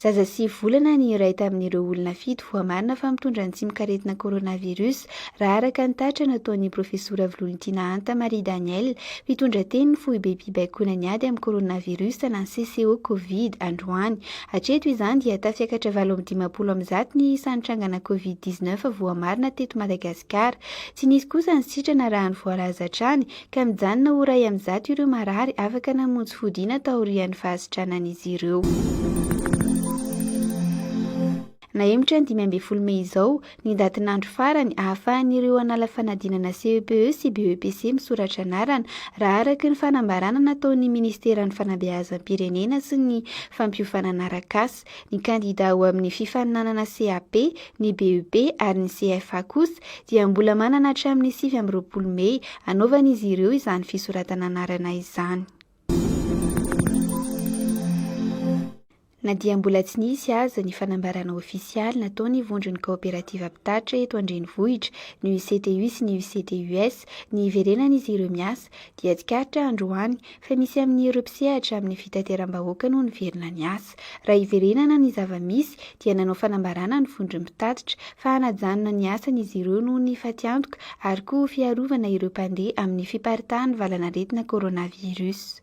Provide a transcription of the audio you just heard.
Zaza sy volana ny iray tamin'ireo olona fito voamarina fa mitondra ny tsimokaretina coronavirus, raha araka ny tatitra nataon'ny Profesora Volontiana Hanta Marie Danielle, mpitondra tenin'ny foibem-pibaikoana ny ady amin'ny coronavirus na ny CCO Covid, androany. Hatreto izany dia tafiakatra 158 ny isan'ny trangana Covid 19 voamarina teto Madagasikara. Tsy nisy kosa ny sitrana raha ny voalaza hatrany, ka mijanona ho 101 ireo marary afaka namonjy fodiana taorian'ny fahasitranan'izy ireo. Nahemotra ny 15 mey izao ny datin'andro farany ahafahan'ireo hanala fanadinana CEPE sy BEPC misoratra anarana, raha araka ny fanambarana nataon'ny minisiteran'ny fanabeazam-pirenena sy ny fampiofanana arak'asa. Ny kandida ho amin'ny fifaninanana CAP, ny BEP ary ny CFA kosa dia mbola manana hatramin'ny 29 mey hanaovan'izy ireo izany fisoratana anarana izany. Na dia mbola tsy nisy aza ny fanambarana ofisialy nataon'ny vondron'ny kaoperativa mpitatitra eto an-drenivohitra, ny UCTU sy ny UCTUS, ny hiverenan'izy ireo miasa, dia tsikaritra androany fa misy amin'ireo mpisehatra amin'ny fitateram-bahoaka no niverina niasa. Raha hiverenana ny zava-misy dia nanao fanambarana ny vondron'ny mpitatitra fa hanajanona ny asany izy ireo noho ny fatiantoka ary koa ho fiarovana ireo mpandeha amin'ny fiparitahan'ny valan'aretina coronavirus.